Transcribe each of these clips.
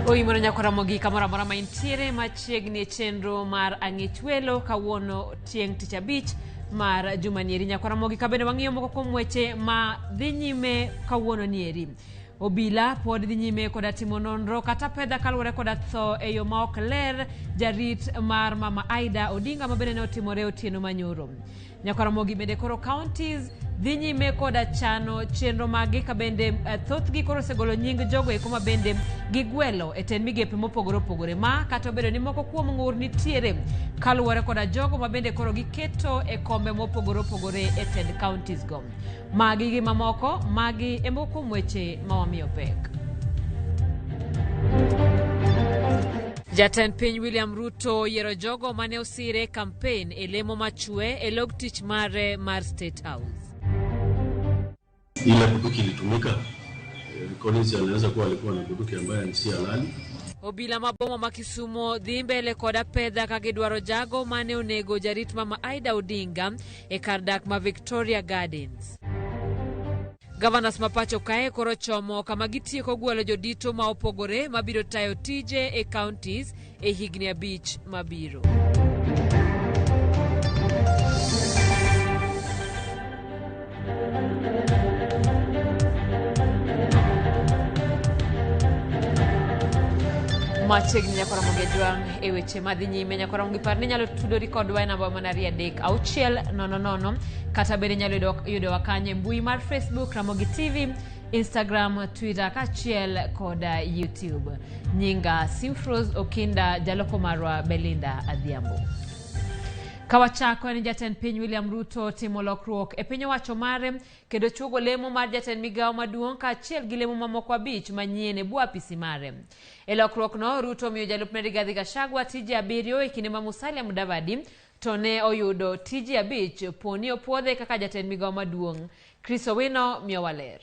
Oimoro nyako Ramogi kamoro amora ma intiere machiegni e chenro mar Ang'ich Welo kawuono chieng' tich abich mar juma nieri. Nyako Ramogi ka bende wang'iyo moko kuom weche ma dhi nyime kawuono nieri. Obila pod dhi nyime koda timo nonro kata pedha kaluwore koda tho e yo ma ok ler jarit mar mama Aida Odinga ma bende ne otimore otieno manyoro. Nyako Ramogi bende koro counties dhi nyime koda chano chenro maggi ka bende thothgi koro osegolo nying jogo eko ma bende gigwelo e tend migepe mopogore opogore ma kata obedo ni moko kuom ng'ur nitiere kaluwore koda jogo ma bende koro giketo e kombe mopogore opogore e tend counties go. Magi gi mamoko, magi e moko kuom weche ma wamiyo pek. Jatend piny William Ruto oyiero jogo mane osire e kampen e lemo machwe e log tich mare mar State House. Ile bunduki ilitumika, Collins anaweza kuwa alikuwa na bunduki ambayo si halali. Obila ma boma ma Kisumo dhi mbele kod apedha ka gidwaro jago mane onego jarit mama Aida Odinga e kar dak ma Victoria Gardens. Governors ma pacho kae koro chomo kama gitieko gwelo jodito ma opogore mabiro tayo tije e counties e higni 5 mabiro. Machiegni nyako Ramogi Ajwang' e weche madhi nyime. Nyako Ramogi par ni inyalo tudori kodwa e namba mana 23600 kata bende inyalo yudowa kanyo e mbui mar Facebook Ramogi TV, Instagram, Twitter kaachiel kod YouTube. Nyinga Simfrose Okinda, jaloko marwa Belinda Adhiambo. Kawachako ni jatend piny William Ruto timo lokruok e piny owacho mare kendo chuogo lemo mar jatend migawo maduong' kaachiel gi lemo mamoko 5 manyien e bwo apisi mare. E lokruok no, Ruto omiyo jalupne Rigathi Gachagua tije 7 e kinde ma Musalia Mudavadi to ne oyudo tije 5 poni opuodhe kaka jatend migawo maduong'. Chris Owino miyowa ler.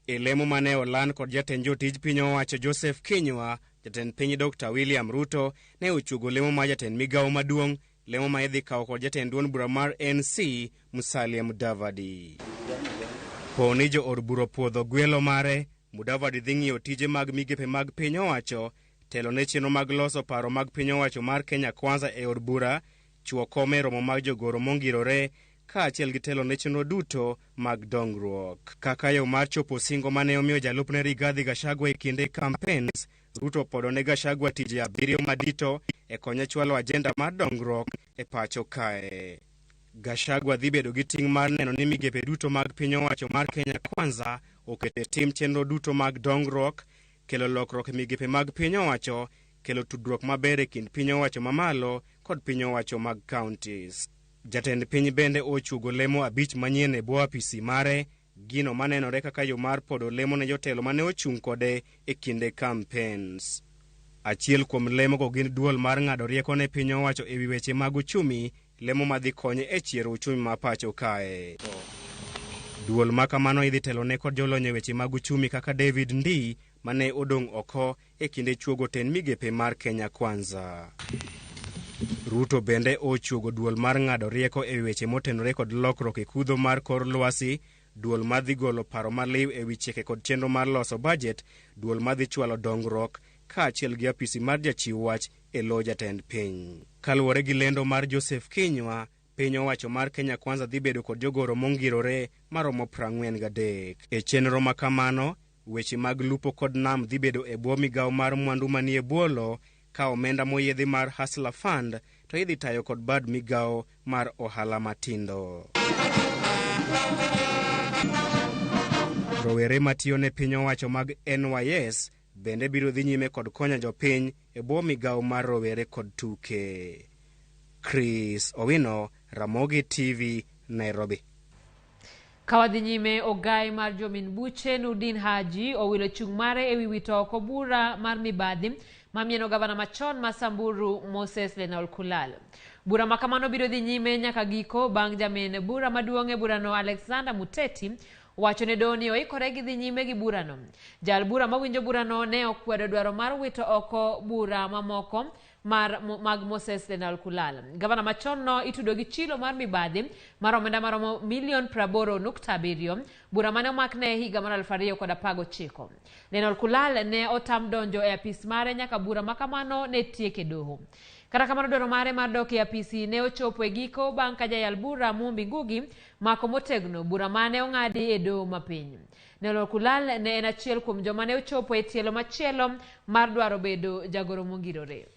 E lemo mane oland kod jatend jotij piny owacho Joseph Kinyua, jatend piny Dr. William Ruto ne ochuogo lemo mar jatend migawo maduong', lemo ma idhi kawo kod jatend duond bura mar NC Musalia Mudavadi. Poni jo od bura opuodho gwelo mare, Mudavadi dhi ng'iyo tije mag migepe mag piny owacho, telo ne chenro mag loso paro mag piny owacho mar Kenya Kwanza e od bura, chuo kom e romo mag jogoro mongirore, kaachiel gi telo ne chenro duto mag dongruok. Kaka yo mar chopo singo mane omiyo jalupne Rigathi Gachagua e kinde campaigns, Ruto opodo ne Gachagua tije 7 madito e konye chwalo ajenda mar dongruok e pacho kae. Gachagua dhi bedo gi ting' mar neno ni migepe duto mag piny owacho mar Kenya Kwanza oketo e tim chenro duto mag dongruok, kelo lokruok e migepe mag piny owacho, kelo tudruok maber e kind piny owacho mamalo kod piny owacho mag counties. Jatend piny bende ochuogo lemo 5 manyien e bwo apisi mare, gino manenore kaka yo mar podo lemo ne jotelo mane ochung' kode e kinde campaigns. Achiel kuom lemogo gin duol mar ng'ado rieko ne piny owacho e wi weche mag uchumi, lemo madhi konye e chiero uchumi ma pacho kae. Duol ma kamano idhi telone kod jolony e weche mag uchumi kaka David Ndii mane odong' oko e kinde chuogo tend migepe mar Kenya Kwanza. Ruto bende ochuogo duol mar ng'ado rieko e weche motenore kod lokruok e kudho mar kor lwasi, duol madhi golo paro maliw e wi chike kod chenro mar loso budget, duol madhi chwalo dongruok, kaachiel gi apisi mar jachiw wach e lo jatend piny. Kaluwore gi lendo mar Joseph Kinyua, piny owacho mar Kenya Kwanza dhi bedo kod jogoro mongirore maromo 43. E chenro ma kamano, weche mag lupo kod nam dhi bedo e bwo migawo mar mwandu manie bwo lo, ka omenda moyiedhi mar Hustler Fund to idhi tayo kod bad migawo mar ohala matindo. Rowere matiyo ne piny owacho mag NYS bende biro dhi nyime kod konyo jopiny e bwo migawo mar rowere kod tuke. Chris Owino, Ramogi TV, Nairobi. Kawadhi nyime, ogai mar jomin buche Nurdin Haji owilo chung' mare ewi wito oko bura mar mibadhi mamieno gavana machon ma Samburu Moses Lenol Kulal. Bura ma kamano biro dhi nyime nyaka giko bang' jamin bura maduong' e burano Alexander Muteti wacho ne doho ni oikore gi dhi nyime gi burano. Jal bura mawinjo burano ne okwedo dwaro mar wito oko bura mamoko mar mag Moses Lenolkulal. Gavana machon no itudo gi chilo mar mibadhi mar omenda maromo milion 80.7, bura mane omakne higa mar 2019. Lenolkulal ne otam donjo e apis mare nyaka bura makamano ne tiek e doho. Kata kamano, dwaro mare mar dok e apisi ne ochopo e giko bang' ka jayal bura Mumbi Ngugi mako motegno bura mane ong'adi e doho mapiny. Lenolkulal ne en achiel kuom joma ne ochopo e tielo machielo mar dwaro bedo jagoro mongirore.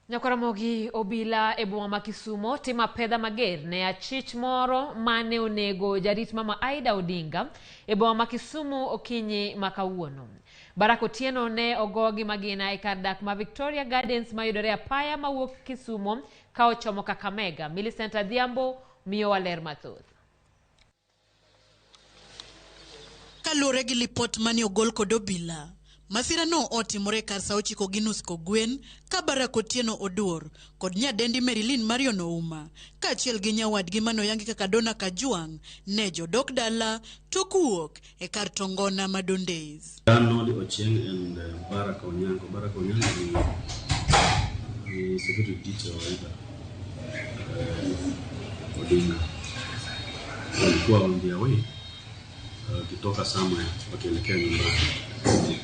Nyakwaramogi obila e boma ma Kisumo timo apedha mager ne achich moro mane onego jarit mama Aida Odinga e boma ma Kisumu okinyi ma kawuono. Barak Otieno ne ogo gi magina e kar dak ma Victoria Gardens mayudore apaya mawuok Kisumo ka ochomo Kakamega. Millicent Adhiambo miyowa ler mathoth. Kaluwore gi lipot mane ogol kod obila, masira no otimore kar sa 9:30 kogwen ka Barak Otieno Oduor kod nyadendi Marilyn Marion Ouma kaachiel gi nyawadgi manoyangi kaka Donna Kajwang' ne jodok dala tok wuok e kar tongona ma Dondays. Arnold Ochieng and Barak Onyango. Barak Onyango ni security teacher wa Aida Odinga. Walikuwa on their way wakitoka somewhere wakielekea nyumbani.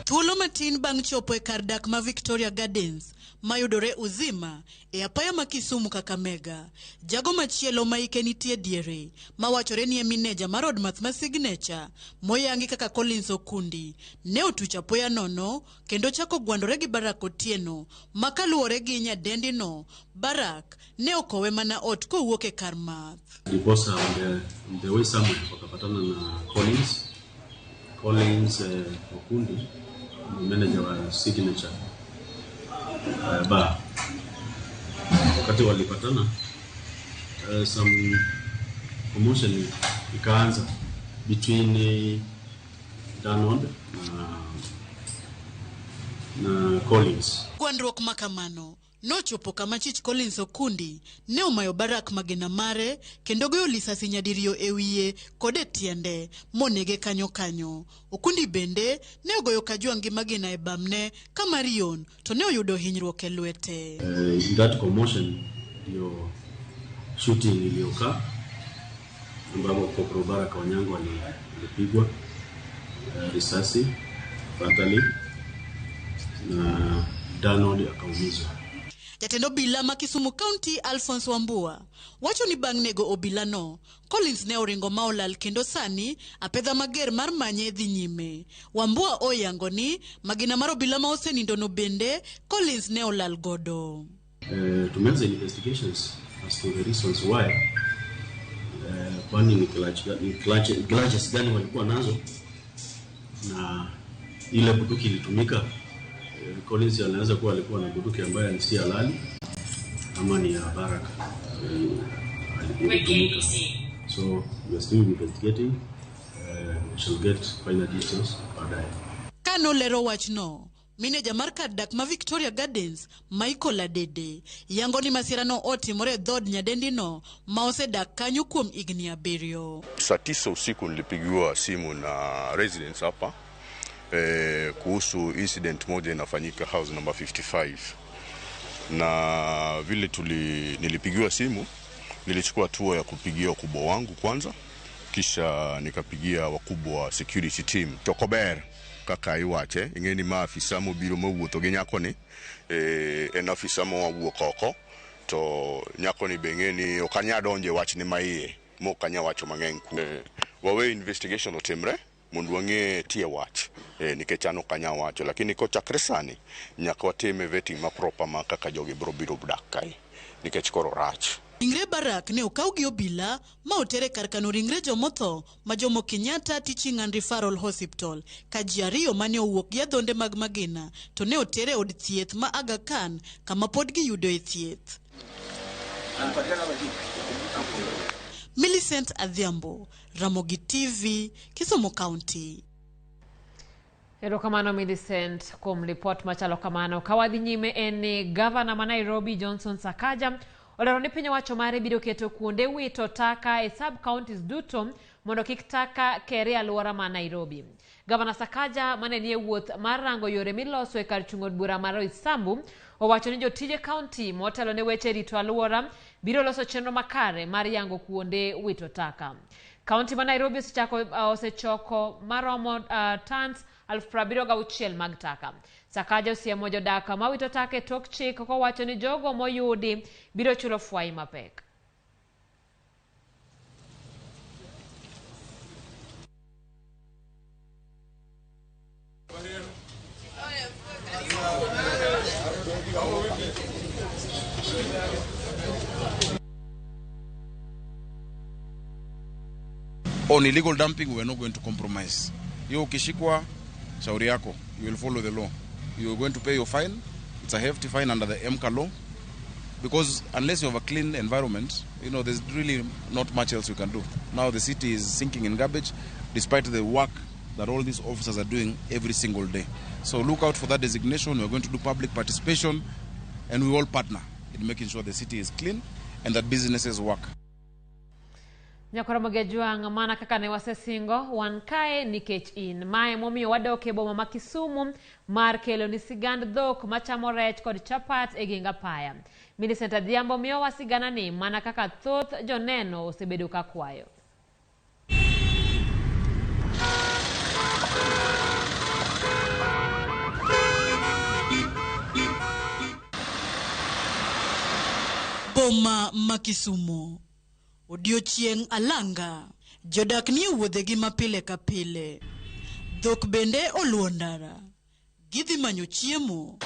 Thuolo matin bang' chopo e kar dak ma Victoria Gardens mayudore Uzima e apaya ma Kisumu Kakamega, jago machielo ma ike nitie diere mawachore ni e mineja mar od math ma Signature moyangi kaka Collins Okundi ne otuch apoya nono kendo chako gwandore gi Barak Otieno ma kaluwore gi nyadendi no, Barak ne okowe mana ot kowuok e kar math. Ndiposa on the way somewhere wakapatana na Collins. Collins Okundi ni manager wa Signature bar. Wakati walipatana, some commotion ikaanza between Donald na Collins. Gwandruok makamano nochopo kama chich Collins Okundi ne omayo Barak magina mare kendo goyo lisasi nyadiriyo e wiye kod e tiende monege kanyo kanyo. Okundi bende ne ogoyo Kajwang' gi magina e bamne ka Marion to ne oyudo hinyruok e lwete. In that commotion ndio shooting iliyokaa ambapo Kopro Barak Onyango alipigwa risasi fatally na Donald akaumizwa. Jatend obila ma Kisumu County Alphonse Wambua wacho ni bang' nego obila no, Collins ne oringo ma olal kendo sani apedha mager mar manye dhi nyime. Wambua oyango ni magina mar obila ma osenindo no bende Collins ne olal godo. Tumeanza investigations as to the reasons why, kwani ni grudges gani walikuwa nazo na ile bunduki ilitumika. Collins anaweza kuwa alikuwa na bunduki ambayo ni si halali ama ni ya Baraka ilitumika. So we are still investigating. We shall get final details baadaye. Kano lero wachno, mineja mar kar dak ma Victoria Gardens Michael Adede yango ni masira no otimore e dhood nyadendi no ma osedak kanyo kuom higni 7. Saa 9 usiku nilipigiwa simu na residents hapa kuhusu incident moja inafanyika house number 55, na vile nilipigiwa simu nilichukua hatua ya kupigia wakubwa wangu kwanza, kisha nikapigia wakubwa wa security team. Tokober kaka iwache ing'eni maafisa mobiro mowuotho gi nyakoni, en afisa mowuok oko to nyakoni be ing'eni ok anyal donjo e wachne maiye mok anyal wacho mang'eny. Wawe investigation otimre mondo wang'e tie wach, nikech an ok anyal wacho, lakini kochakre sani nyaka watime vetting ma proper ma kaka jogi biro biro dak kae nikech koro rach. Ringre Barak ne okaw gi obila ma otere kar kano ringre jomotho ma Jomo Kenyatta Teaching and Referral Hospital ka ji 2 mane owuok gi adhonde mag magina to ne otere e od thieth ma Aga Khan kama pod giyudoe thieth. Millicent Adhiambo, Ramogi TV, Kisumu County. Erokamano Millicent kuom lipot machalo kamano. Ka wadhi nyime en ni gavana ma Nairobi Johnson Sakaja olero ni piny owacho mare biro keto kuonde wito taka e sub counties duto mondo kik taka kere e alwora ma Nairobi. Gavana Sakaja mane nie wuoth mar rango yore miloso e kar chung' od bura ma Roysambu owacho ni jotije kaunti motelo ne weche rito alwora biro loso chenro makare mar yango kuonde wito taka. Kaunti ma Nairobi osechoko maromo tons 76,000 mag taka. Sakaja osiemo jodak mawito taka e tok chik kowacho ni jogo moyudi biro chulo fwai mapek. On illegal dumping, we are not going to compromise. Hiyo ukishikwa, shauri yako, you will follow the law. You are going to pay your fine. It's a hefty fine under the EMCA law. Because unless you have a clean environment, there's really not much else you can do. Now the city is sinking in garbage, despite the work that all these officers are doing every single day. So look out for that designation. We're going to do public participation, and we all partner in making sure the city is clean and that businesses work. Nyakoromogi Ajwang', mana kaka ne wasesingo, wan kae nikech in. Mae momiyo wadok e boma ma Kisumu mar kelo ni sigand dhok machamo rech kod chapat e ging apaya. Millicent Adhiambo miyowa sigana ni mana kaka thoth joneno osebedo ka kwayo. Boma ma Kisumu. Odiochieng' alanga, jodak nie wuodhegi ma pile ka pile. Dhok bende oluwo ndara. Gidhi manyo chiemo.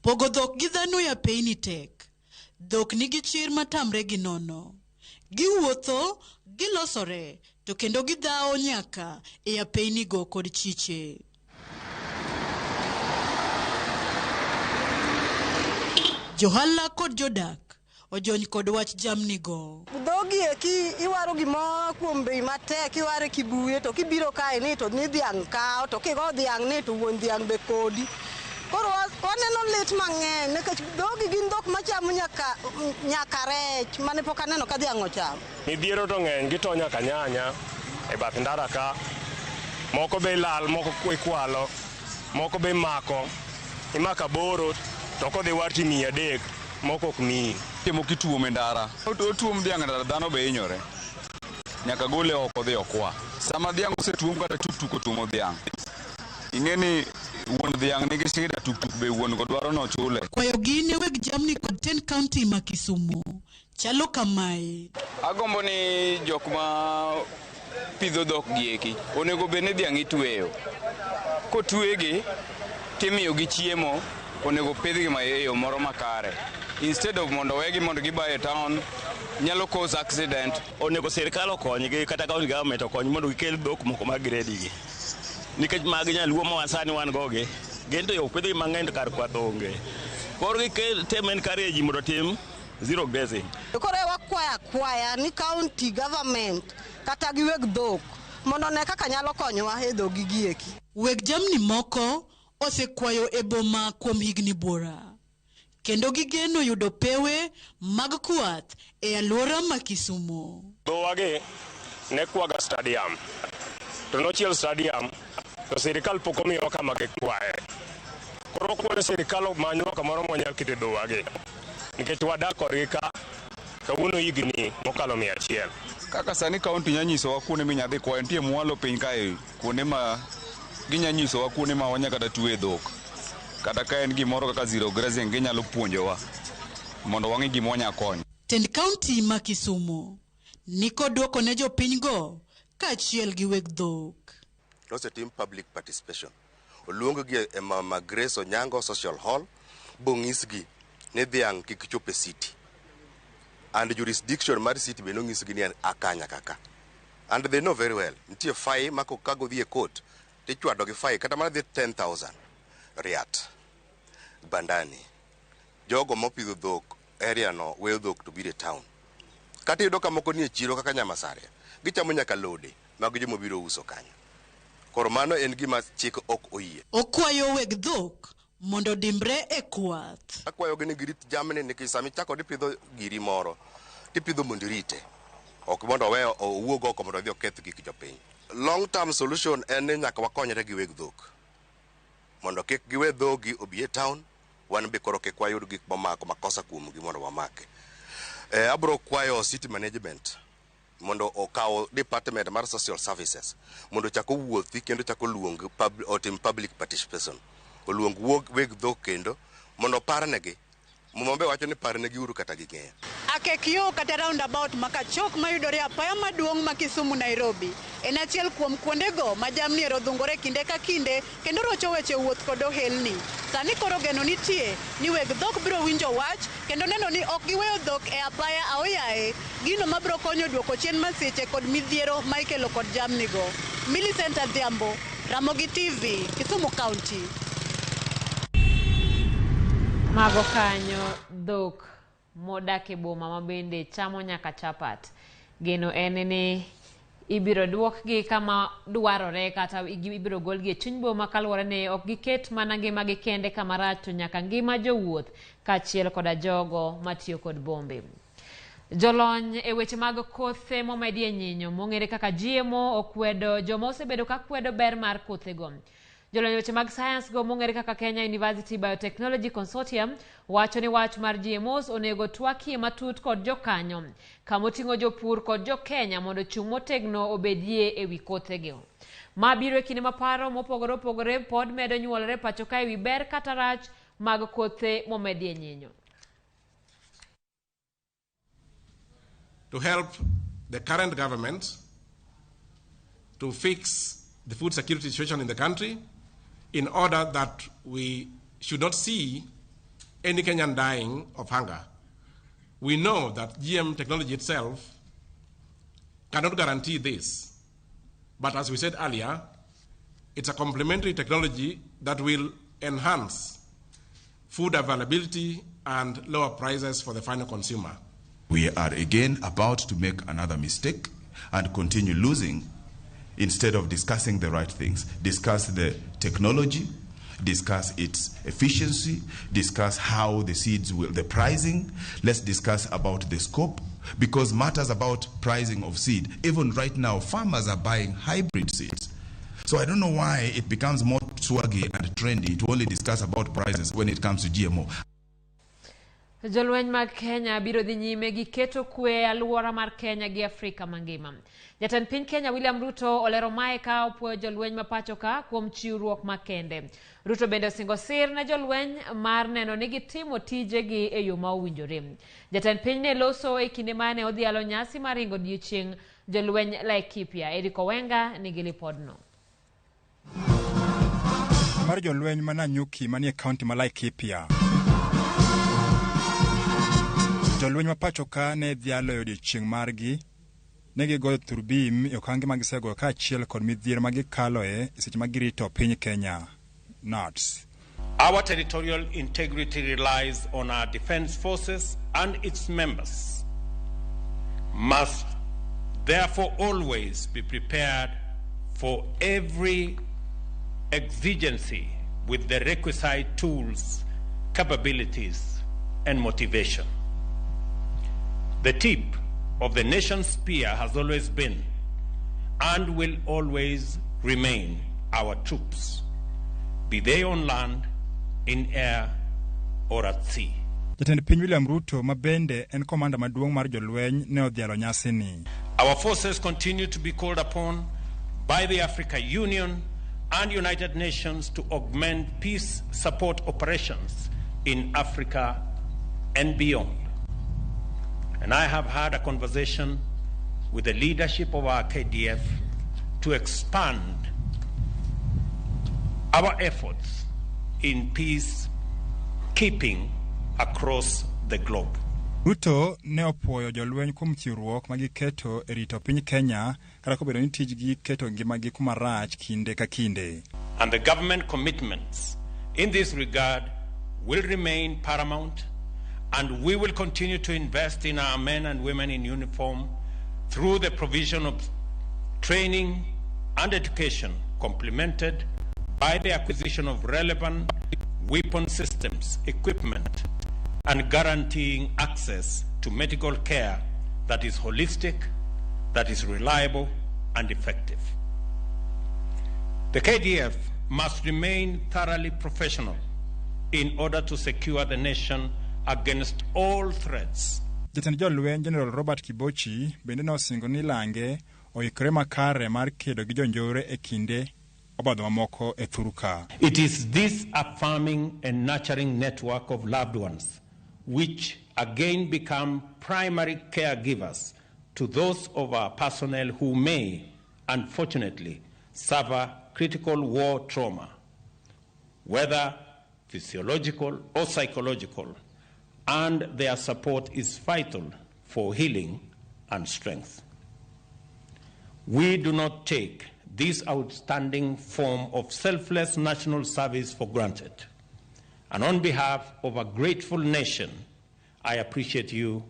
Pogo dhok gi dhano e apeyni tek. Dhok nigi chir matamre gi nono. Giwuotho, gilosore, to kendo gidhawo nyaka e apeynigo kod chiche. Johala kod jodak ojony kod wach jamnigo. Dhogi eki iwaro gimoro kuom bei matek, iware kibuye, to kibiro kae ni to ni dhiang' kawo, to kigo dhiang' ni to wuon dhiang' be kodi. Koro waneno lit mang'eny nikech dhogi gin dhok machamo nyaka rech mane pok aneno ka dhiang' ochamo. Midhiero to ng'eny, gito nyaka nyanya e bath ndara ka. Moko be ilal, moko ikwalo, moko be imako. Imako aboro, to kodhi war timiyi 3, moko ok miyi. Moko ituomo e ndara. Otuom dhiang' e ndara, dhano be hinyore. Nyaka gole oko dhi okwa. Sama dhiang' osetuom kata tuktuk otuomo dhiang', ing'e ni wuon dhiang' nigi shida, tuktuk be wuon go dwaro nochule. Kwayogi ne weg jamni kod 10 county ma Kisumu chalo kamae. Agombo ni jok ma pidho dhok gi eki onego bed ni dhiang' itweyo. Kotwegi timiyogi chiemo, onego pidhgi e yo moro makare. Instead of mondo wegi mondo gibaye e town, nyalo cause accident. Onego sirikal okonygi kata county government okony mondo gikel dhok moko mag gredi gi. Nikech mag nyaluo ma sani wan go gi, gin to ok pidhgi mang'eny to kar kwath onge. Koro gikel tem encourage ji mondo otim zero grazing. Koro wakwaya akwaya ni county government kata gi weg dhok mondo one kaka nyalo konyowa e dhogi gi eki. Weg jamni moko osekwayo e boma kuom higni buora, kendo gigeno yudo pewe mag kwath e alwora ma Kisumu. Dhowagi ne kwaga stadium, to nochiel stadium to sirikal pok omiyowa kama gikwaye. Koro wakwayo sirikal omanywa kamoro mwanyalo kete dhowagi, nikech wadak kodgi ka kawuono higni mokalo 100. Kaka sani county nya nyisowa kuonde minya dhi kwaye, nitie mwalo piny kae kuonde ma ginya nyisowa kuonde ma wanya kata twe dhok. Kata ka en gimoro kaka zero grazing ginyalo puonjowa mondo wang'e gima wanya konyo. Tend county ma Kisumu nikod dwoko ne jopinygo kaachiel gi weg dhok. Nosetim public participation. Oluong-gi e Mama Grace Onyango Social Hall bong'isgi ni dhiang' kik chop e city. And jurisdiction mar city be nonyisgi ni aka nyaka ka. And they know very well. Nitie fine ma ka godhi e court tichwado gi fine kata mana dhi 10,000. Riat, Bandani, jogo mopidho dhok area no weyo dhok to biro e town. Kata iyudo ka moko nie chiro kaka Nyamasaria, gichamo nyaka lode mag joma biro uso kanyo. Koro mano en gima chik ok oyie. Okwayo weg dhok mondo odimbre e kwath. Akwayogi ni girit jamni nikech sama ichako dipidho giri moro, tipidho mondo irite. Ok mondo owe owuog oko mondo odhi oketh gik jopiny. Long term solution en ni nyaka wakonyre gi weg dhok. Mondo kik giwe dhogi obi e town, wan be koro kik wayud gik momako makosa kuomgi mondo wamake. Abro kwayo city management mondo okaw department mar social services mondo ochak owuothi kendo ochak oluong otim public participation. Oluong weg dhok kendo mondo oparnegi. Muma be wacho ni parnegi uru kata ging'eyo. Akek yo kata roundabout ma Kachok mayudore apaya maduong' ma Kisumu Nairobi en achiel kuom kuondego ma jamni ero dhungore kinde ka kinde kendo rocho weche wuoth kod ohelni. Sani koro geno nitie ni weg dhok biro winjo wach kendo neno ni ok giweyo dhok e apaya aoyaye, gino mabiro konyo duoko chien masiche kod midhiero ma ikelo kod jamnigo. Millicent Adhiambo, Ramogi TV, Kisumu County. Mago kanyo dhok modak e boma ma bende chamo nyaka chapat. Geno en ni ibiro duokgi kama dwarore kata ibiro golgi e chuny boma kaluwore ni ok giket mana ngimagi kende kama rach to nyaka ngima jowuoth kaachiel koda jogo matiyo kod bombe. Jolony e weche mag kothe momedie nyinyo mong'ere kaka GMO okwedo joma osebedo ka kwedo ber mar kothego. Jolony e weche mag science go mong'ere kaka Kenya University Biotechnology Consortium wacho ni wach mar GMOs onego twakie matut kod jokanyo kamoting'o jopur kod jokenya mondo chung' motegno obedie ewi kothego. Ma biro e kinde ma paro mopogore opogore pod medo nyuolore pacho ka ewi ber kata rach mag kothe momedie nyinyo. To help the current government to fix the food security situation in the country in order that we should not see any Kenyan dying of hunger. We know that GM technology itself cannot guarantee this, but as we said earlier, it's a complementary technology that will enhance food availability and lower prices for the final consumer. We are again about to make another mistake and continue losing instead of discussing the right things. Discuss the technology, discuss its efficiency, discuss how the seeds will, the pricing. Let's discuss about the scope, because matters about pricing of seed, even right now, farmers are buying hybrid seeds. So I don't know why it becomes more swaggy and trendy to only discuss about prices when it comes to GMO. Jolweny mag Kenya biro dhi nyime gi keto kwe e alwora mar Kenya gi Afrika mangima. Jatend piny Kenya William Ruto olero mae ka opuoyo jolweny ma pacho ka kuom chiwruok makende. Ruto bende osingo sir ne jolweny mar neno ni gitimo tijegi e yo ma owinjore. Jatend piny ne loso e kinde mane odhialo nyasi mar ringo odiechieng' jolweny Laikipia. Eric Owenga nigi lipodno. Mar jolweny ma Nanyuki manie kaunti ma Laikipia. Jolweny ma pacho ka ne dhialo e odiechieng' margi, ne gigoyo turbim e okange ma gisegoyo kaachiel kod midhiero ma gikaloe e seche ma girito piny Kenya. Nuts. Our territorial integrity relies on our defense forces, and its members must therefore always be prepared for every exigency with the requisite tools, capabilities, and motivation. The tip of the nation's spear has always been and will always remain our troops, be they on land, in air, or at sea. Jatend piny William Ruto ma bende en komanda maduong' mar jolweny ne odhialo nyasini. Our forces continue to be called upon by the Africa Union and United Nations to augment peace support operations in Africa and beyond. And I have had a conversation with the leadership of our KDF to expand our efforts in peace keeping across the globe. Ruto ne opuoyo jolweny kuom chiwruok ma giketo e rito piny Kenya kata kobedo ni tijgi keto ngimagi kuma rach kinde ka kinde. And the government commitments in this regard will remain paramount, and we will continue to invest in our men and women in uniform through the provision of training and education. complemented by the acquisition of relevant weapon systems, equipment, and guaranteeing access to medical care that is holistic, that is reliable, and effective. The KDF must remain thoroughly professional in order to secure the nation against all threats. Jatend jolweny General Robert Kibochi bende nosingo ni lange oikore makare mar kedo gi jonjore e kinde obadho mamoko e thurka. It is this affirming and nurturing network of loved ones which again become primary caregivers to those of our personnel who may, unfortunately, suffer critical war trauma, whether physiological or psychological, and their support is vital for healing and strength. We do not take this outstanding form of selfless national service for granted. And on behalf of a grateful nation, I appreciate you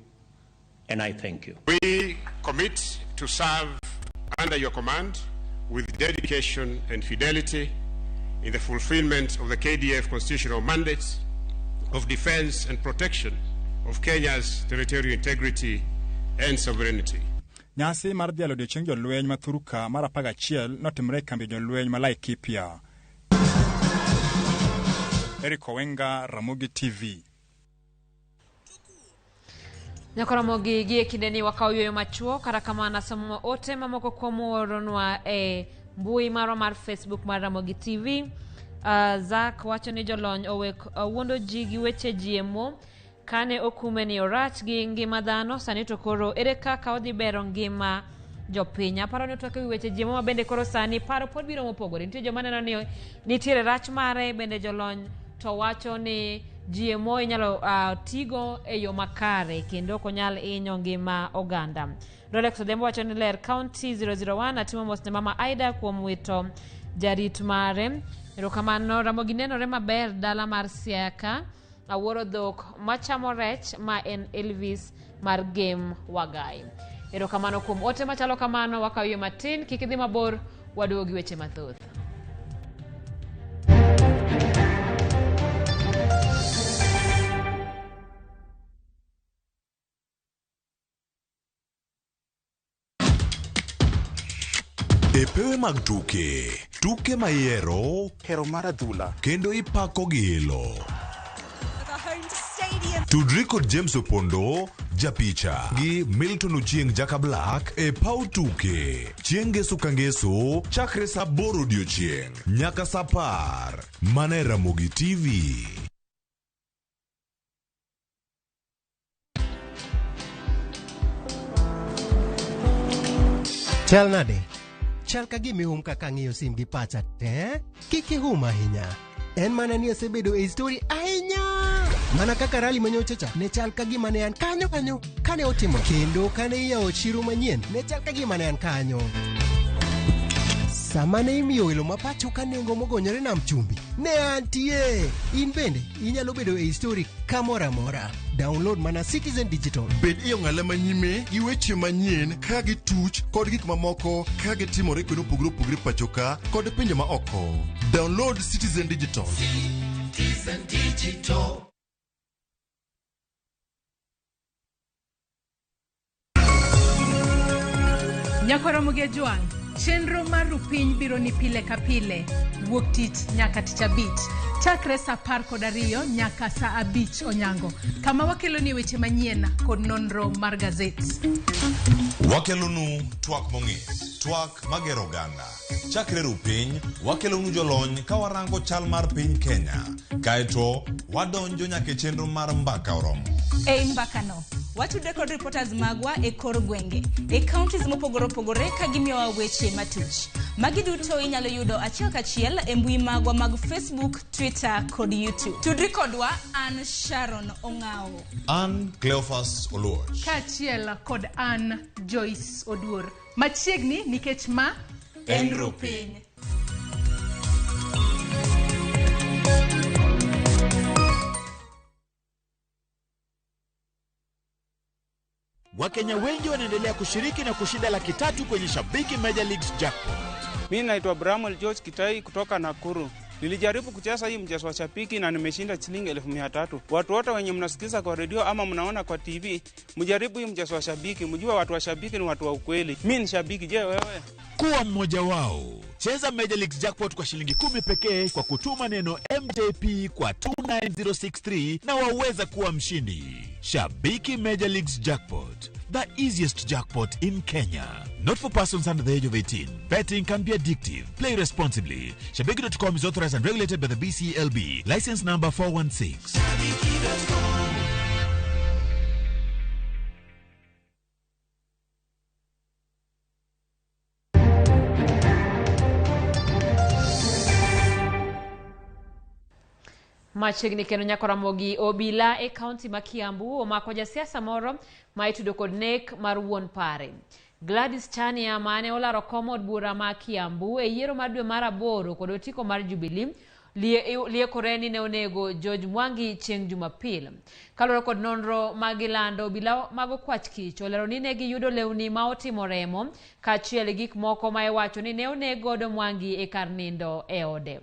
and I thank you. We commit to serve under your command with dedication and fidelity in the fulfillment of the KDF constitutional mandate of defense and protection of Kenya's territorial integrity and sovereignty. Nyasi mar dhialo odiechieng jolweny ma thurka mar 11 notimore e kambi jolweny ma Laikipia. Eric Owenga, Ramogi TV. Nyakoromogi gi e kindeni wakawo yueyo machuok kata kamano asomo ote mamoko kuom ooronwa e mbui marwa mar Facebook mar Ramogi TV. Zak wacho ni jolony owek wuondo ji gi weche GMO kane okume ni orach gi ngima dhano sani to koro ere kaka odhi bero ngima jopiny. Aparo ni otwak ewi weche GMO ma bende koro sani paro pod biro mopogore. Nitie joma neno ni nitiere rach mare bende jolony to wacho ni GMO inyalo tigo e yo makare kendo ok onyal hinyo ngima oganda. Rolex Odhiambo wacho ni ler County 001 atimo mos ne mama Aida kuom wito jarit mare. Erokamano. Ramogi nenore maber dala mar Siaya ka. Awuoro dhok machamo rech ma en Elvis mar Game Wagai. Erokamano kuom ote machalo kamano. Wakawo yie matin, kik idhi mabor, waduogo gi weche mathoth. E pewe mag tuke, tuke mayiero, hero mar adhula, kendo ipako gi ilo. Tudri kod James Opondo, japicha, gi Milton Ochieng Jaka Black e paw tuke. Chieng' ngeso ka ngeso, chakre saa 8 odiochieng' nyaka saa 10. Mana e Ramogi TV. Chal nade? Chal ka gima ihum kaka ang'iyo sim gi pacha te? Kik ihum ahinya. En mana ni asebedo e story ahinya. Mana kaka rally manyocha cha, ne chal ka gima ne an kanyo kanyo kane otimo. Kendo kane iyawo chiro manyien, ne chal ka gima ne an kanyo. Sama ne imiyo welo ma pacho ka nengo mogonyore nam chumbi, ne antie. In bende inyalo bedo e story kamoro amora. Download mana Citizen Digital. Bed e ong'ala manyime gi weche manyien ka gituch kod gik mamoko ka gitimore kuonde mopogore opogore pacho ka kod pinje ma oko. Download Citizen Digital. Citizen Digital. Nyakoromogi Ajwang', chenro mar Rupiny biro ni pile ka pile, wuok tich nyaka tich abich, chakre saa 12 nyaka saa 5 onyango, kama wakeloni weche manyien kod nonro mar gazet. Wakelonu twak mong'ith, twak magero oganda. Chakre Rupiny, wakelonu jolony ka warango chal mar piny Kenya. Kaeto, wadonjo nyaka e chenro mar mbaka oromo. Ei mbakano, watudre kod reporters magwa e kor gwenge, e counties mopogore opogore ka gimiyowa weche matuch. Magi duto inyalo yudo achiel kachiel e mbui magwa mag Facebook, Twitter kod YouTube. Tudri kodwa an Sharon Ong'awo. An Cleophas Oluoch. Kaachiel kod an Joyce Oduor. Machiegni nikech ma en Rupiny. Wakenya wengi wanaendelea kushiriki na kushinda 300,000 kwenye Shabiki Major Leagues Jackpot. Mi naitwa Bramwel George Kitai kutoka Nakuru. Nilijaribu kucheza hii mchezo wa Shabiki na nimeshinda shilingi 300,000. Watu wote wenye mnasikiza kwa redio ama mnaona kwa TV, mjaribu hii mchezo wa Shabiki, mjue watu wa Shabiki ni watu wa ukweli. Mi ni shabiki, je wewe? Kuwa mmoja wao. Cheza Major Leagues Jackpot kwa shilingi 10 pekee kwa kutuma neno MJP kwa 29063 na waweza kuwa mshindi. Shabiki Major Leagues Jackpot, the easiest jackpot in Kenya. Not for persons under the age of 18. Betting can be addictive. Play responsibly. Shabiki.com is authorized and regulated by the BCLB. License number 416. Machiegni kendo nyako Ramogi obila e kaunti ma Kiambu omako jasiasa moro ma itudo kod nek mar wuon pare. Gladys Chania mane olaro kom od bura ma Kiambu e yiero mar dwe mar 8 kod otiko mar Jubilee liekore ni ne onego George Mwangi chieng' Jumapil. Kaluwore kod nonro magilando, obila mag okwach kich olero ni ne giyudo lewni ma otimo remo kaachiel gi gik moko ma iwacho ni ne oneg godo Mwangi e kar nindo e ode.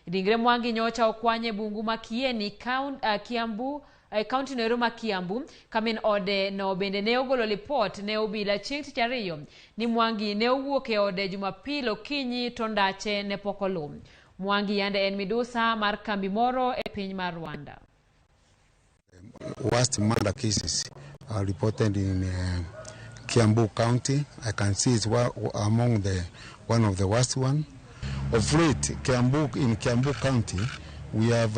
Ringre Mwangi nyocha okwany e bungu ma Kieni, Kiambu, kaunti noero ma Kiambu, ka min ode no bende ne ogolo lipot ne obila chieng' tich ariyo ni Mwangi ne owuok e ode Jumapil okinyi to ndache ne pok oluw. Mwangi yande en midusa mar kambi moro e piny mar Rwanda. Worst murder cases are reported in Kiambu County. I can see it's among the one of the worst one. Of late, in Kiambu County, we have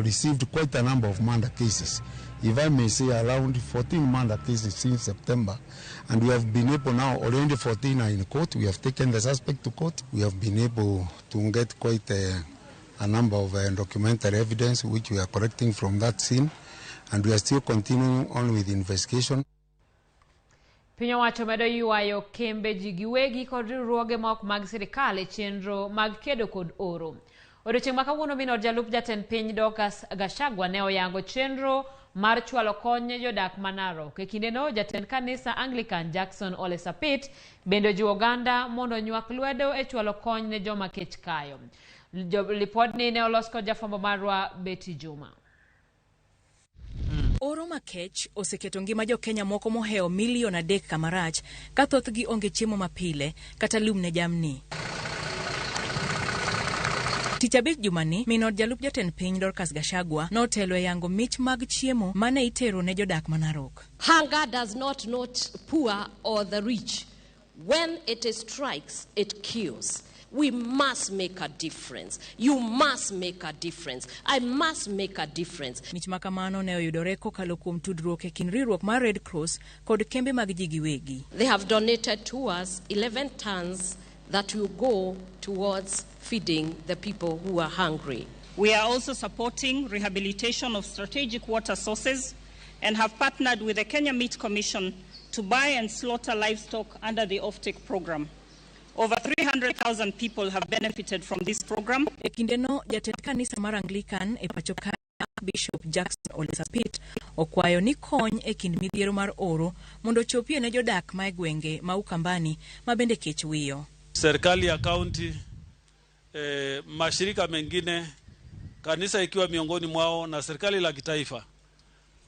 received quite a number of murder cases. If I may say, around 14 murder cases since September. And we have been able now, already 14 are in court. We have taken the suspect to court. We have been able to get quite a number of documentary evidence, which we are collecting from that scene. And we are still continuing on with the investigation. Piny owacho medo ywayo kembe ji giwegi kod riwruoge ma ok mag sirikal e chenro mag kedo kod oro. Odiochieng' ma kawuono min od jalup jatend piny Dorcas Gachagua ne oyango chenro mar chwalo kony ne jodak ma Narok. E kindeno jatend kanisa Anglican Jackson Ole Sapit bende ojiwo oganda mondo onywak lwedo e chwalo kony ne joma kech kayo. Lipodni ne olos kod jafwambo marwa Betty Juma. Oro makech oseketo ngima jo-Kenya moko mohewo milion 3 kamarach ka thothgi onge chiemo mapile kata lum ne jamni. Tich abich jumani, min od jalup jatend piny Dorcas Gachagua notelo e yango mich mag chiemo mane itero ne jodak ma Narok. Hunger does not note poor or the rich. When it strikes, it kills. We must make a difference. You must make a difference. I must make a difference. Mich ma kamano ne oyudore kokalo kuom tudruok e kind riwruok mar Red Cross kod kembe mag ji giwegi. They have donated to us 11 tons that will go towards feeding the people who are hungry. We are also supporting rehabilitation of strategic water sources and have partnered with the Kenya Meat Commission to buy and slaughter livestock under the offtake program. Over 300,000 people have benefited from this program. E kindeno, jatend kanisa mar Anglican e pacho ka Bishop Jackson Ole Sapit okwayo ni kony e kind midhiero mar oro mondo ochopie ne jodak ma e gwenge ma Ukambani ma bende kech wiyo. Serikali ya kaunti, mashirika mengine, kanisa ikiwa miongoni mwao na serikali la kitaifa,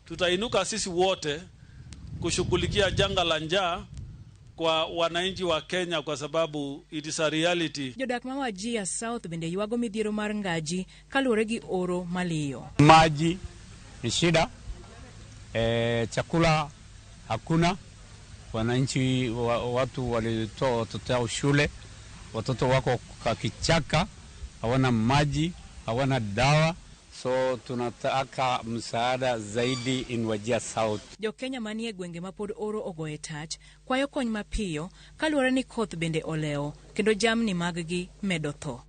tutainuka sisi wote kushughulikia janga la njaa kwa wananchi wa Kenya kwa sababu it is a reality. Jodak ma Wajir South bende ywago midhiero mar ngaji kaluwore gi oro maliyo. Maji ni shida, chakula hakuna, wananchi watu walitoa watoto yao shule, watoto wako kwa kichaka, hawana maji, hawana dawa. So tunataka msaada zaidi in Wajir South. Jo Kenya manie gwenge ma pod oro ogoye tach kwayo kony mapiyo kaluwore ni koth bende olewo kendo jamni mag-gi medo tho.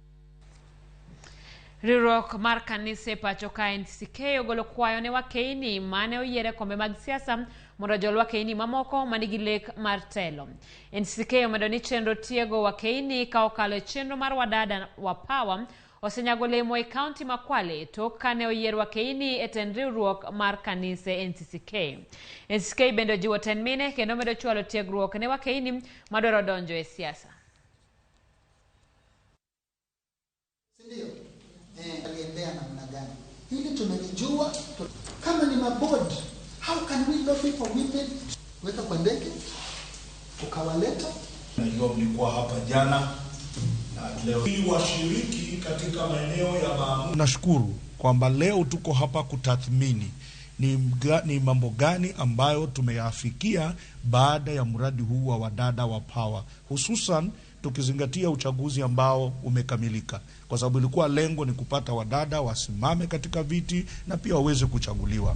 Riwruok mar kanise pacho ka NCCK ogolo kwayo ne wakeini mane oyier e kombe mag siasa mondo ojol wakeini mamoko manigi lek mar telo. NCCK omedo ni chenro tiego wakeini ka okalo e chenro mar Wadada wa Power osenyago lemo e kaunti ma Kwale tok kane oyier wakeini e tend riwruok mar kanise NCCK. NCCK bende ojiwo tend mine kendo medo chwalo tiegruok ne wakeini madwaro donjo e siasa. Ndio. Aliendea namna gani? Hili tunalijua. Kama ni maboard, how can we lobby for women? Weka kwa ndege, ukawaleta. Najua mlikuwa hapa jana na leo ili washiriki katika maeneo ya maamuzi. Nashukuru kwamba leo tuko hapa kutathmini ni mambo gani ambayo tumeyafikia baada ya mradi huu wa Wadada wa Power, hususan tukizingatia uchaguzi ambao umekamilika, kwa sababu ilikuwa lengo ni kupata wadada wasimame katika viti na pia waweze kuchaguliwa.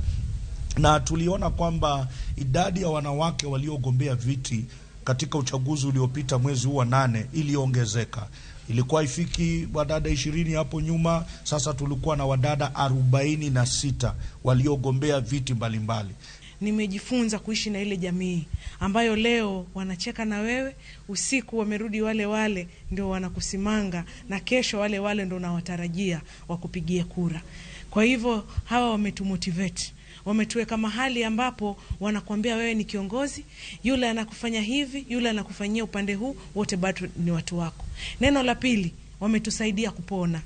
Na tuliona kwamba idadi ya wanawake waliogombea viti katika uchaguzi uliopita mwezi huu wa 8 iliongezeka. Ilikuwa ifiki wadada 20 hapo nyuma, sasa tulikuwa na wadada 46 waliogombea viti mbalimbali. Nimejifunza kuishi na ile jamii ambayo leo wanacheka na wewe, usiku wamerudi wale wale ndio wanakusimanga, na kesho wale wale ndio unawatarajia wakupigie kura. Kwa hivyo hawa wametumotivate, wametuweka mahali ambapo wanakuambia wewe ni kiongozi, yule anakufanya hivi, yule anakufanyia upande huu, wote bado ni watu wako. Neno la pili, wametusaidia kupona,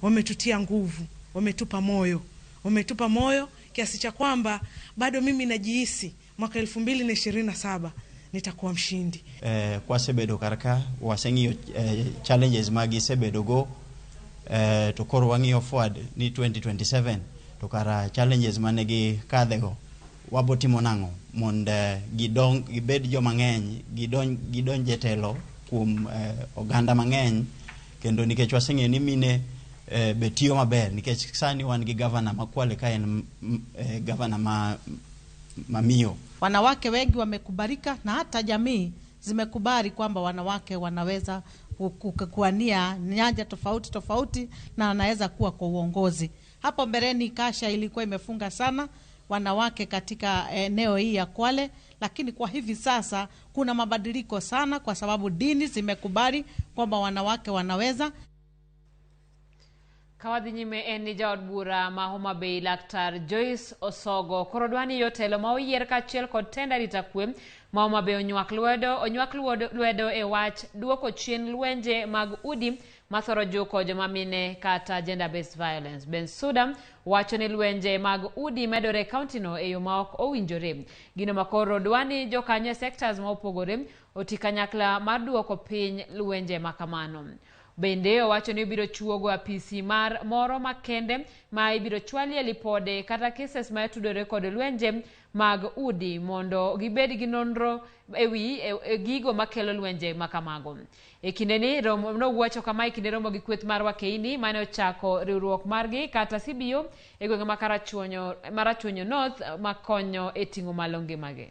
wametutia nguvu, wametupa moyo, wametupa moyo kiasi cha kwamba bado mimi najihisi mwaka 2027 nitakuwa mshindi. Kwasebedo karka waseng'iyo challenges magisebedo go to koro wang'iyo forward ni 2027 to kara challenges mane gi kadhego wabo timo nang'o mondo gidong gibed joma ng'eny, gidonj e telo kuom oganda mang'eny, kendo nikech waseng'eyo ni mine be tiyo maber, nikech sani wan gi gavana ma Kwale ka en gavana ma miyo. Wanawake wengi wamekubalika na hata jamii zimekubali kwamba wanawake wanaweza kuwania nyanja tofauti tofauti na wanaweza kuwa kwa uongozi. Hapo mbeleni kasha ilikuwa imefunga sana wanawake katika eneo hii ya Kwale, lakini kwa hivi sasa kuna mabadiliko sana kwa sababu dini zimekubali kwamba wanawake wanaweza. Kawadhi nyime en ni jaod bura ma Homa Bay Laktar Joyce Osogo koro dwani jotelo ma oyier kaachiel kod tend arita kwe ma Homa Bay onywak lwedo e wach duoko chien lwenje mag udi mathoro juko joma mine kata gender based violence. Bensuda wacho ni lwenje mag udi medore e kaunti no e yo ma ok owinjore. Gino makoro dwani jokanyo e sectors ma opogore oti kanyakla mar duoko piny lwenje makamano. Bende owacho ni ibiro chuogo apisi mar moro makende ma ibiro chwalie lipode kata cases ma tudore kod lwenje mag udi mondo gibed gi nonro ewi gigo makelo lwenje makamago. E kinde ni nowacho kama e kinde romo gi kweth mar Wakeini mane ochako riwruok margi kata CBO e gwenge ma Karachuonyo North makonyo e ting'o malo ngimagi.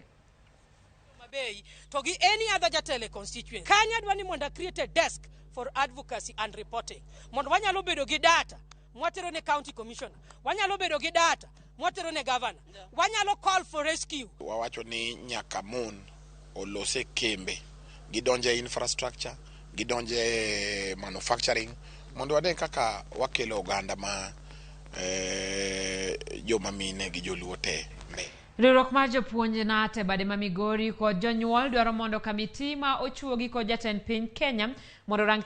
Bay to gi any other jatelo constituency. Kanya dwani mondo create a desk for advocacy and reporting. Mondo wanyalo bedo gi data mwatero ne county commissioner, wanyalo bedo gi data mwatero ne governor, wanyalo call for rescue. Wawacho ni nyaka mon olose kembe, gidonje infrastructure, gidonje manufacturing, mondo wane kaka wakelo oganda ma joma mine gi joluo te. Riwruok mar jopuonj Nate bade ma Migori kod jonyuol dwaro mondo kamiti ma ochuogi kod jatend piny Kenya mondo orang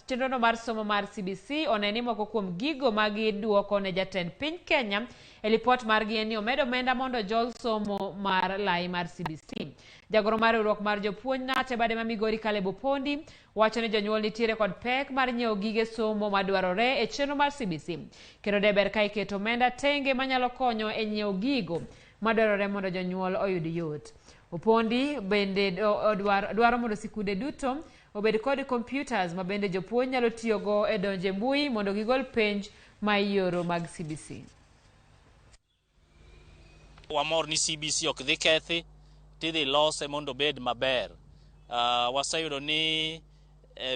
chenrono mar somo mar CBC one ni moko kuom gigo ma giduoko ne jatend piny Kenya e lipot margi en ni omed omenda mondo jol somo mar lai mar CBC. Jagoro mar riwruok mar jopuonj Nate bade ma Migori Caleb Opondi wacho ni jonyuol nitiere kod pek mar nyiewo gige somo madwarore e chenro mar CBC kendo deber ka iketo omenda tenge manyalo konyo e nyiewo gigo madwarore mondo jonyuol oyud yot. Opondi bende dwaro mondo sikunde duto obed kod computers ma bende jopuonj nyalo tiyogo e donjo e mbui mondo gigol penj ma ioro mag CBC. Wamor ni CBC ok dhi kethi, tidhi lose mondo obed maber. Waseyudo ni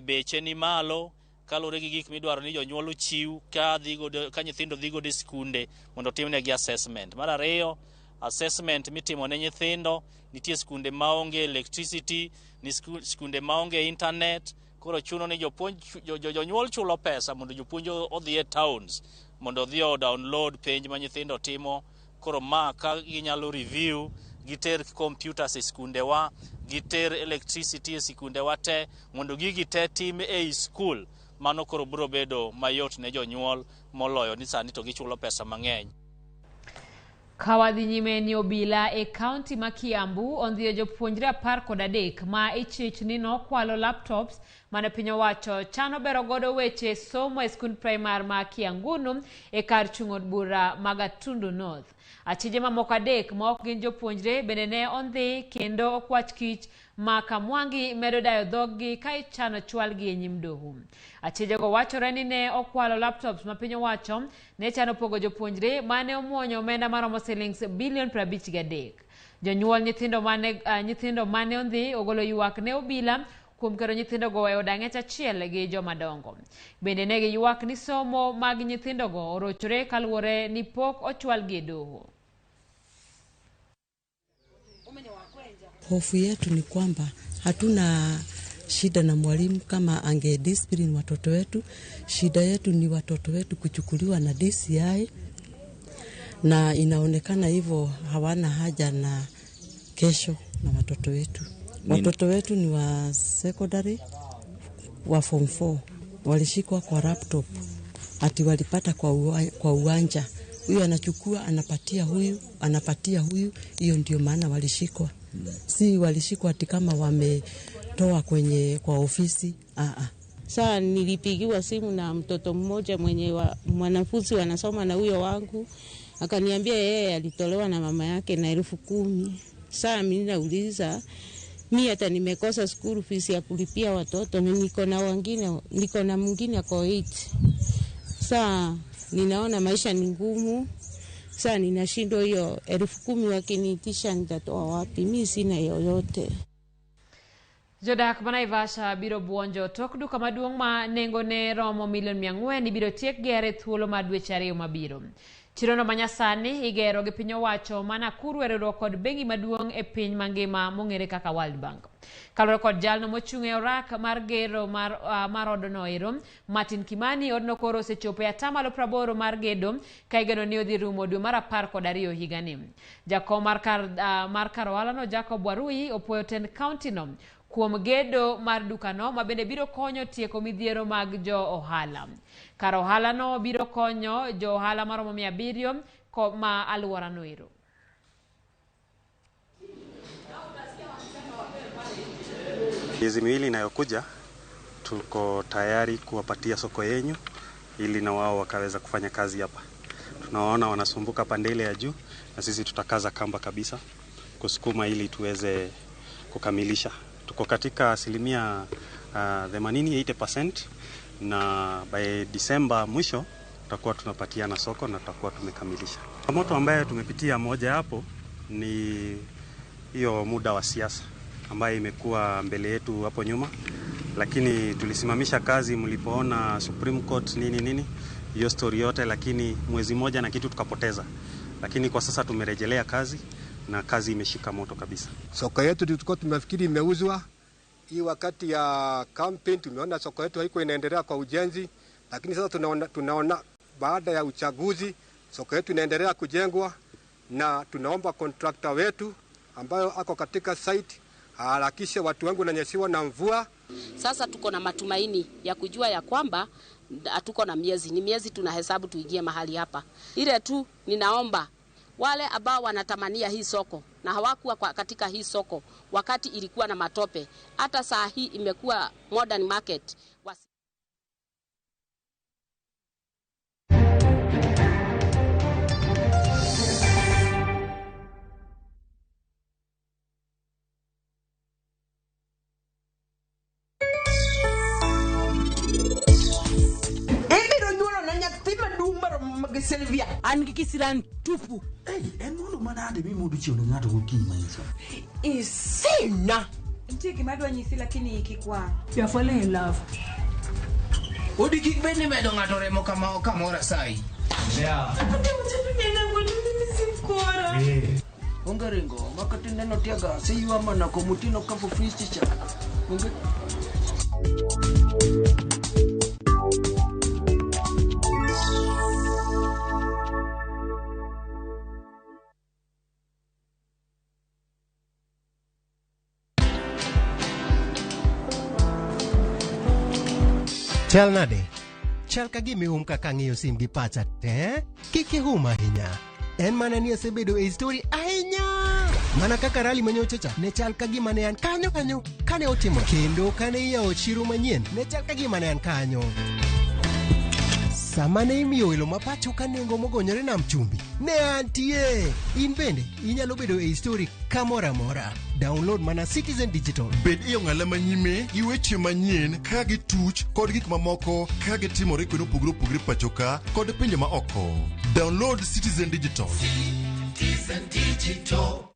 beche ni malo kaluwore gi gik midwaro ni jonyuol ochiw ka nyithindo dhi godo e skunde mondo otimnegi assessment. Mar ariyo, assessment mitimo ne nyithindo, nitie skunde maonge electricity, ni skunde maonge internet, koro chuno ni jonyuol chulo pesa mondo jopuonj odhi e towns mondo odhi o download penj ma nyithindo timo. Koro ma ka ginyalo review, giter computers e skundewa, giter electricity e skundewa te mondo gigi te tim ei school Mano koro biro bedo mayot ne jonyuol moloyo ni sani to gichulo pesa mang'eny. Ka wadhi nyime ni obila e kaunti ma Kiambu ondhiyo jopuonjre 13 ma ichich ni nokwalo laptops mane piny owacho chano bero godo weche somo e skund primar ma Kiangunu e kar chung' od bura ma Gatundu North. Achije mamoko 3 ma ok gin jopuonjre bende ne ondhi kendo okwach kich ma Kamwangi medo dayo dhoggi ka ichano chwalgi e nyim doho. Achijego wachore ni ne okwalo laptops ma piny owacho ne chano pogo jopuonjre mane omuonyo omenda maromo silings bilion 53. Jonyuol nyithindo mane ondhi ogolo ywak ne obila kuom keto nyithindogo e od ang'ech achiel gi jomadongo. Bende ne giywak ni somo mag nyithindogo orochore kaluwore ni pok ochwalgi e doho. Hofu yetu ni kwamba hatuna shida na mwalimu kama ange discipline watoto wetu. Shida yetu ni watoto wetu kuchukuliwa na DCI, na inaonekana hivyo hawana haja na kesho na watoto wetu. Watoto wetu ni wa secondary, wa form 4, walishikwa kwa laptop, ati walipata kwa uwanja. Huyu anachukua, anapatia huyu, anapatia huyu, hiyo ndio maana walishikwa. Si walishikwa ati kama wametoa kwa ofisi. Sasa nilipigiwa simu na mtoto mmoja mwenye mwanafunzi wanasoma na huyo wangu, akaniambia yeye alitolewa na mama yake na 10,000. Sasa mimi nauliza, mimi hata nimekosa school fees ya kulipia watoto, na niko na wengine, niko na mwingine ako 8. Sasa ninaona maisha ni ngumu. Sasa ninashindwa hiyo 10,000 wakiniitisha nitatoa wapi? Mimi sina yoyote. Jodak ma Naivasha biro buonjo tok duka maduong' ma nengone romo milion 400 ibiro tiek gere thuolo mar dweche 2 mabiro. Chirono manyasani igero gi piny owacho ma Nakuru e riwruok kod bengi maduong' e piny mangima mong'ere kaka World Bank. Kaluwore kod jalno mochung' e orak mar gero mar odno ero, Martin Kimani, odno koro osechopo e 80% mar gedo ka igeno ni odhi rumo dwe mar 12 higani. Jakom mar kar ohalano Jacob Warui opuoyo tend kaunti no kuom gedo mar dukano ma bende biro konyo tieko midhiero mag jo ohala. Kar ohalano biro konyo jo ohala maromo 700 ma alworano ero. Miezi miwili inayokuja tuko tayari kuwapatia soko yenyu ili na wao wakaweza kufanya kazi hapa. Tunawaona wanasumbuka pande ile ya juu, na sisi tutakaza kamba kabisa kusukuma ili tuweze kukamilisha. Tuko katika asilimia 80, 80%, na by December mwisho tutakuwa tunapatiana soko na tutakuwa tumekamilisha. Moto ambayo tumepitia moja hapo ni hiyo muda wa siasa ambayo imekuwa mbele yetu hapo nyuma, lakini tulisimamisha kazi mlipoona Supreme Court nini nini hiyo story yote, lakini mwezi moja na kitu tukapoteza. Lakini kwa sasa tumerejelea kazi na kazi imeshika moto kabisa. Soko yetu tulikuwa tumefikiri imeuzwa. Hii wakati ya campaign tumeona soko yetu haiko inaendelea kwa ujenzi, lakini sasa tunaona baada ya uchaguzi soko yetu inaendelea kujengwa, na tunaomba contractor wetu ambayo ako katika site harakishe, watu wangu wananyeshiwa na mvua. Sasa tuko na matumaini ya kujua ya kwamba hatuko na miezi, ni miezi tunahesabu tuingie mahali hapa. Ile tu ninaomba wale ambao wanatamania hii soko na hawakuwa katika hii soko wakati ilikuwa na matope, hata saa hii imekuwa modern market. Sylvia an gi kisiran tupu. Hey, en mundo manade mi mondo chiew ne ng'ato gokinyi manyiso. Isina. Nitie gima adwa nyisi lakini kik wang'. You are falling in love. Odi kik bed ni medo ng'ato remo kama kamora sai. Yeah. Onge ringo makati neno tiaga siywa mana komutino kapo fridge cha. Onge. Chal nade? Chal ka gima ihum kaka ang'iyo sim gi pacha te. Kik ihum ahinya. En mana ni asebedo e story ahinya. Mana kaka rally manyocha cha ne chal ka gima ne an kanyo kanyo kane otimo kendo kane iyawo chiro manyien ne chal ka gima ne an kanyo. Sama ne imiyo welo ma pacho ka nengo mogonyore nam chumbi, ne antie. In bende inyalo bedo e story kamoro amora. Download mana Citizen Digital. Bed e ong'ala manyime gi weche manyien ka gituch kod gik mamoko ka gitimore kuonde mopogore opogore pacho ka kod pinje ma oko. Download Citizen Digital. Citizen Digital.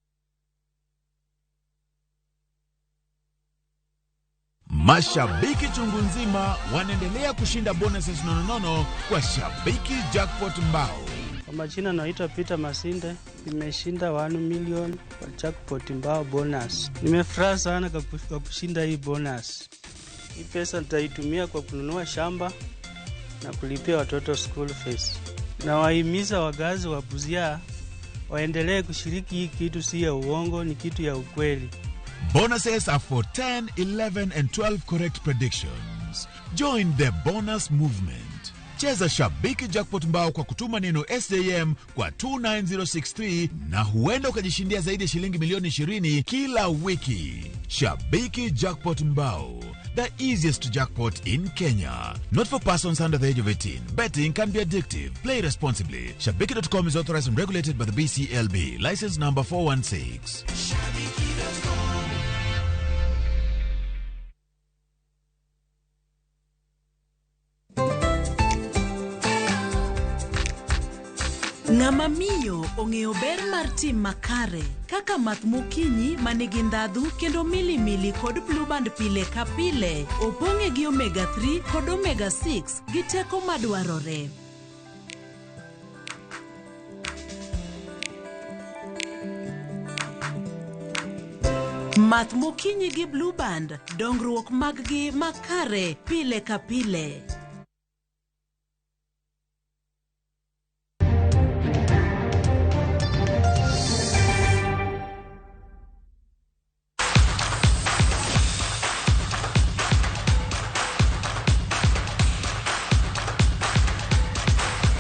Mashabiki chungu nzima wanaendelea kushinda bonuses nononono kwa Shabiki Jackpot Mbao. Kwa majina naitwa Peter Masinde, nimeshinda 1 million kwa jackpot mbao bonus. Nimefurahi sana kwa kushinda hii bonus. Hii pesa nitaitumia kwa kununua shamba na kulipia watoto school fees. Nawahimiza wakazi wa Busia waendelee kushiriki hii kitu, si ya uongo, ni kitu ya ukweli. Bonuses are for 10, 11 and 12 correct predictions. Join the bonus movement. Cheza Shabiki Jackpot Mbao kwa kutuma neno SJM kwa 29063 na huenda ukajishindia zaidi ya shilingi milioni 20 kila wiki. Shabiki Jackpot Mbao, the easiest jackpot in Kenya. Not for persons under the age of 18. Betting can be addictive. Play responsibly. Shabiki.com is authorized and regulated by the BCLB. License number 416. Ng'ama miyo ong'eyo ber mar tim makare kaka math mokinyi ma nigi ndhadhu kendo milimili kod blueband pile ka pile opong'e gi omega 3 kod omega 6 gi teko madwarore. Math mokinyi gi blueband dongruok mag gi makare pile ka pile.